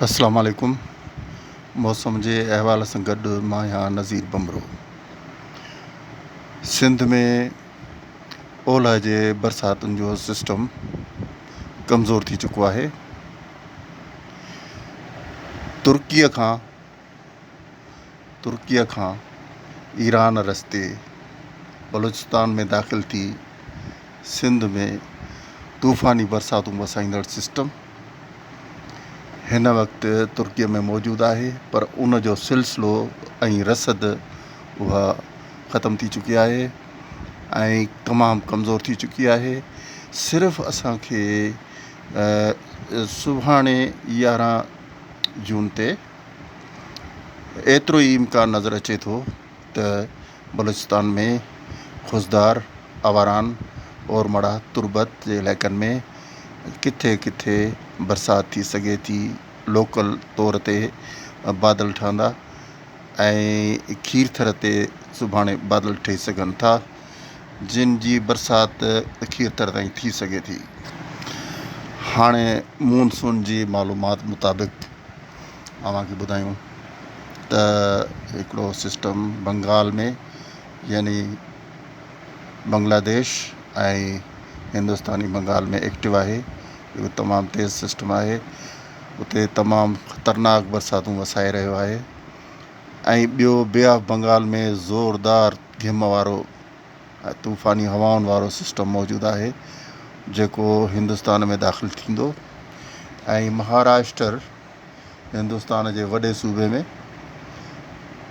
اسلام عليڪم موسم جي احوال سان گڏ مان آهيان نذير ڀنڀرو سنڌ ۾ اولهه جي برساتن جو سسٽم ڪمزور ٿي چڪو آهي ترڪيء کان ترڪيء کان ايران رستي بلوچستان ۾ داخل ٿي سنڌ ۾ طوفاني برساتون وسائيندڙ سسٽم هن وقت ترڪيء ۾ موجود آهي پر ان جو سلسلو ۽ رسد اها ختم ٿي چڪي آهي ۽ تمام ڪمزور ٿي چڪي آهي صرف اسانکي سڀاڻي 11 جون تي ايترو ئي امڪان نظر اچي ٿو ته بلوچستان ۾ خضدار، آواران، اورمڙا، تربت جي علائقن ۾ ڪٿي ڪٿي برسات ٿي سگهي ٿي، لوڪل طور تي بادل ٺهندا ۽ کيرٿر تي سڀاڻي بادل ٺهي سگهن ٿا جن جي برسات کيرٿر تائين ٿي سگهي ٿي. هاڻي مون سون جي معلومات مطابق اوهان کي ٻڌايون ته هڪڙو سسٽم بنگال ۾ يعني بنگلاديش ۽ هندستاني بنگال ۾ ايڪٽو آهي اهو تمام تيز سسٽم آهي اتي تمام خطرناڪ برساتون وسائي رهيو آهي ۽ ٻيو بي آف بنگال ۾ زوردار گهم وارو ۽ طوفاني هوائن وارو سسٽم موجود آهي جيڪو هندستان ۾ داخل ٿيندو ۽ مهاراشٽر هندستان جي وڏي صوبي ۾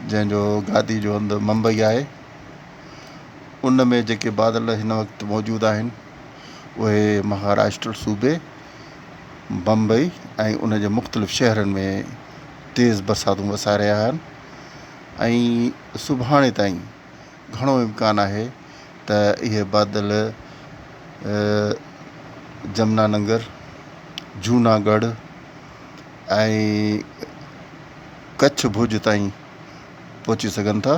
جنهن جو گادي جو هنڌ ممبئي آهي ان ۾ جيڪي بادل هن وقت موجود آهن اهي مهاراشٽر صوبي بمبئي ۽ ان جي مختلف شهرن ۾ تيز برساتون وسائي رهيا آهن ۽ سڀاڻي تائين گهڻو امڪان آهي ته اهي بادل جمنا ننگر، جونا ڳڙهه ۽ ڪڇ ڀڄ تائين پهچي سگهن ٿا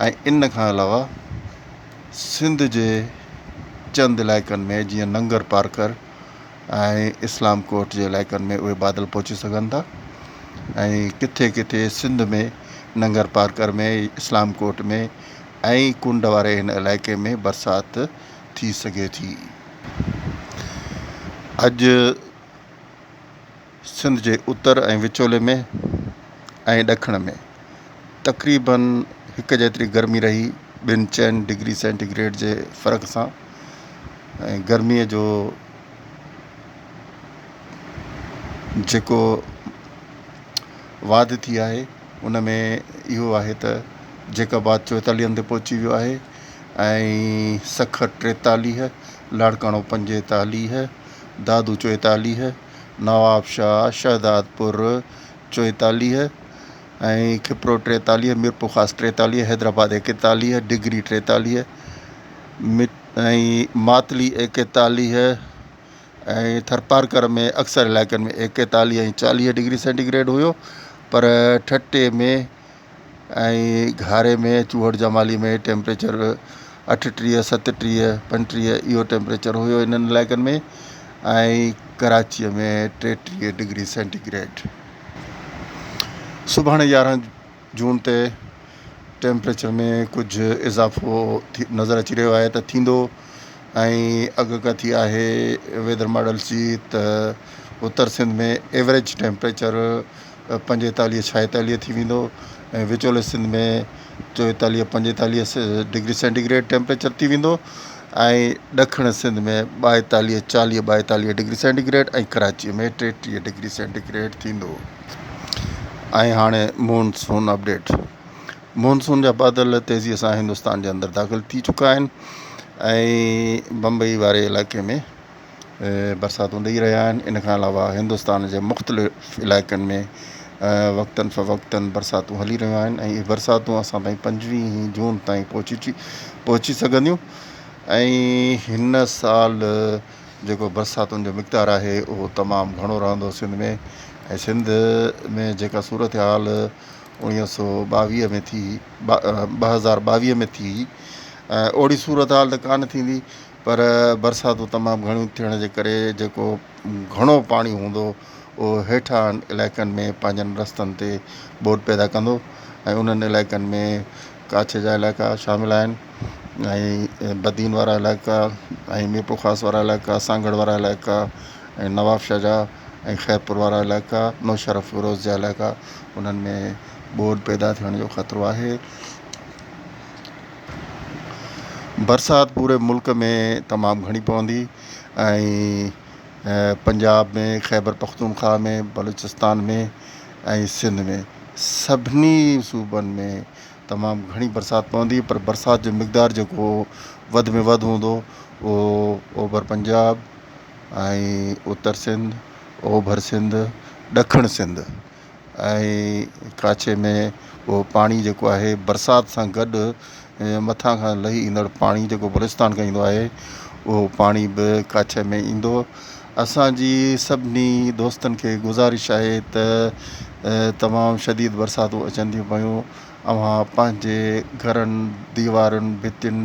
۽ ان کان علاوه سنڌ جي چند علائقن ۾ جيئن ننگر پارڪر ۽ اسلام ڪوٽ جي علائقن ۾ اهي بادل پهچي سگهن ٿا ۽ ڪٿي ڪٿي سنڌ ۾ ننگر پارڪر ۾ اسلام ڪوٽ ۾ ۽ ڪنڊ واري هن علائقي ۾ برسات ٿي سگهي ٿي. اڄ سنڌ جي اتر ۽ وچولي ۾ ۽ ڏکڻ ۾ تقريبن هڪ جيتري گرمي رهي ٻن چئن ڊگري سينٽي گريڊ جي فرق سان ۽ گرميء جو جيڪو واڌ ٿي آهي ان ۾ اهو آهي ته جيڪب آباد چوئيتاليهن تي پهچي ويو آهي ۽ سکر 43، لاڙڪاڻو 45، دادو 44، نوابشاهه، شهدادپور 44 ۽ کپرو 43، ميرپورخاص 43، حيدرآباد 41، ڊگري 43، ۽ ماتلي 41 ۽ ٿرپارڪر ۾ اڪثر علائقن ۾ 41 ۽ 40 ڊگري سينٽي گريڊ هيو پر ٺٽي ۾ ۽ گهاري ۾ چوهڙ جمالي ۾ ٽيمپريچر 38، 37، 35 اهو ٽيمپريچر هيو انهن علائقن ۾ ۽ ڪراچيء ۾ 33 ڊگري سينٽي گريڊ. سڀاڻي 11 جون تي ٽيمپريچر ۾ ڪجهه اضافو نظر اچي رهيو آهي ته ٿيندو ۽ اڳڪٿي آهي ويدر ماڊلس جي ته اتر سنڌ ۾ ايوريج ٽيمپريچر 45 46 ٿي ويندو ۽ وچولي Sindh ۾ 44 45 degree centi grade temperature ٿي ويندو ۽ ڏکڻ Sindh ۾ 42 40 42 degree centi grade ۽ Karachi ۾ 33 degree centi grade ٿيندو. ۽ هاڻي مون سون اپڊيٽ، مون سون جا بادل تيزيء سان هندستان جي اندر داخل ٿي چڪا آهن ۽ بمبئي واري علائقي ۾ برساتون ڏئي رهيا آهن ان کان علاوه هندستان جي مختلف علائقن ۾ وقتن فوقتن برساتون هلي رهيون آهن ۽ اهي برساتون اسان تائين 25 جون تائين پهچي پهچي سگهنديون ۽ هن سال جيڪو برساتن جو مقدار آهي اهو تمام گهڻو رهندو سنڌ ۾ ۽ سنڌ ۾ جيڪا صورتحال 1922 ۾ ٿي 2022 ۾ ٿي اوڙي صورتحال ته ڪانه ٿيندي پر برساتون تمام گهڻيون ٿيڻ جي ڪري جيڪو گهڻو پاڻي هوندو اهو هيٺان علائقن ۾ پنهنجن رستن تي ٻوڏ پيدا ڪندو ۽ انهن علائقن ۾ ڪاڇي جا علائقا شامل آهن ۽ بدين وارا علائقا ۽ ميرپورخاص وارا علائقا سانگهڙ وارا علائقا ۽ نوابشاهه جا ۽ خيرپور وارا علائقا نوشهروفيروز جا علائقا انهن ۾ ٻوڏ پيدا ٿيڻ جو خطرو آهي. برسات پوري ملڪ ۾ تمام گهڻي پوندي ۽ پنجاب ۾ خيبر پختونخوا ۾ بلوچستان ۾ ۽ سنڌ ۾ سڀني صوبن ۾ تمام گهڻي برسات پوندي پر برسات جو مقدار جيڪو وڌ ۾ وڌ هوندو اهو اوڀر پنجاب ۽ اتر سنڌ اوڀر سنڌ ڏکڻ سنڌ ۽ ڪاڇي ۾ اهو پاڻي جيڪو آهي برسات سان گڏ مٿان کان لهي ايندڙ پاڻي جيڪو بلوچستان کان ايندو آهي اهو پاڻي به ڪاڇي ۾ ايندو اسانجي سڀني دوستن کي گذارش آهي ته تمام شديد برساتون اچن ٿيون پيون اوهان پنهنجي گهرن ديوارن ڀتين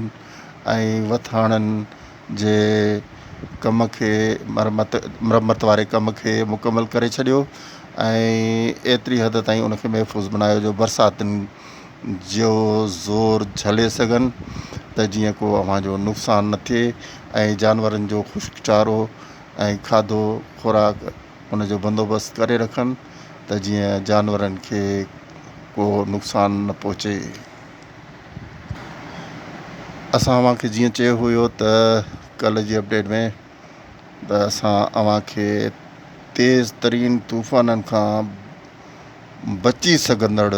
۽ وٿاڻن جي ڪم کي مرمت مرمت واري ڪم کي مڪمل ڪري ڇڏيو ۽ ايتري حد تائين ان کي محفوظ بنايو جو برساتن جو زور جهلي سگهن ته جيئن ڪو اوهان جو نقصان نه ٿئي ۽ جانورن جو خشڪ چارو ۽ کاڌو خوراڪ ان جو بندوبست ڪري رکن ته جيئن جانورن کي ڪو نقصان نه پهچي. اسان اوهان کي جيئن چيو هيو ته ڪلهه جي اپڊيٽ ۾ ته اسان اوهان کي تيز ترين طوفانن کان بچي سگهندڙ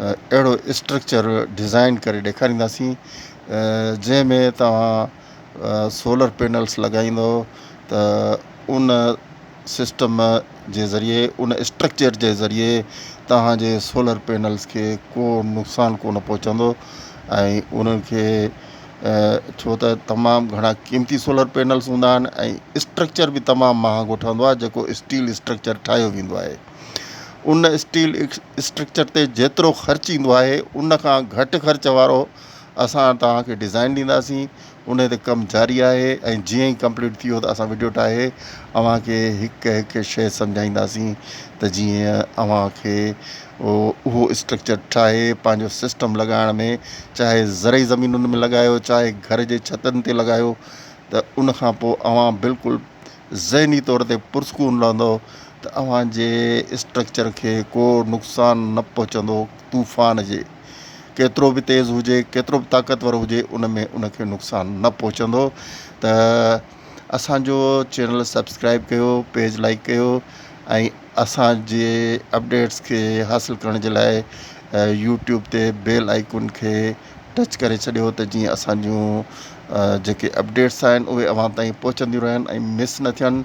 اهڙو اسٽرڪچر ڊزائن ڪري ڏيکارينداسين جنهن ۾ توهان سولر پينلس لڳائيندو ته ان سسٽم جي ذريعي ان اسٽرڪچر جي ذريعي توهان جي سولر پينلز کي ڪو نقصان ڪونه پهچندو ۽ انهن کي ڇو ته تمام گهڻا قيمتي سولر پينلز هوندا آهن ۽ اسٽرڪچر به تمام مهانگو ٺهندو آهي جيڪو اسٽيل اسٽرڪچر ٺاهيو ويندو آهي ان اسٽيل اسٽرڪچر تي جيترو خرچ ايندو آهي ان کان گهٽ خرچ وارو اسان توهان کي ڊزائن ڏينداسين انهي تي ڪم جاري آهي ۽ جيئن ئي ڪمپليٽ ٿي ويو ته اسان وڊيو ٺاهي اوهان کي هڪ هڪ شيء سمجهائينداسين ته جيئن اوهان کي اهو اسٽرڪچر ٺاهي پنهنجو سسٽم لڳائڻ ۾ چاهي زرعي زمينن ۾ لڳايو چاهي گهر جي ڇتن تي لڳايو ته ان کان پوء اوهان بلڪل ذهني طور تي پرسڪون رهندو ته اوهان جي اسٽرڪچر کي ڪو نقصان نه پهچندو طوفان جي ڪيترو به تيز هجي ڪيترو به طاقتور هجي ان ۾ ان کي نقصان نه پهچندو ته اسانجو چينل سبسڪرائب ڪيو پيج لائڪ ڪيو ۽ اسانجي اپڊيٽس کي حاصل ڪرڻ جي لاء يوٽيوب تي بيل آئيڪن کي ٽچ ڪري ڇڏيو ته جيئن اسانجون جيڪي اپڊيٽس آهن اهي اوهان تائين پهچنديون رهن ۽ مس نه ٿين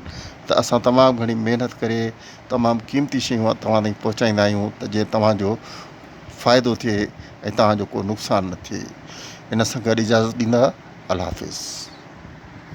ته اسان تمام گهڻي محنت ڪري تمام قيمتي شيون توهان تائين پهچائيندا آهيون ته جيئن توهان جو فائدو ٿئي ۽ توهان جو ڪو نقصان نه ٿئي. ان سان گڏ اجازت ڏيندا. الله حافظ.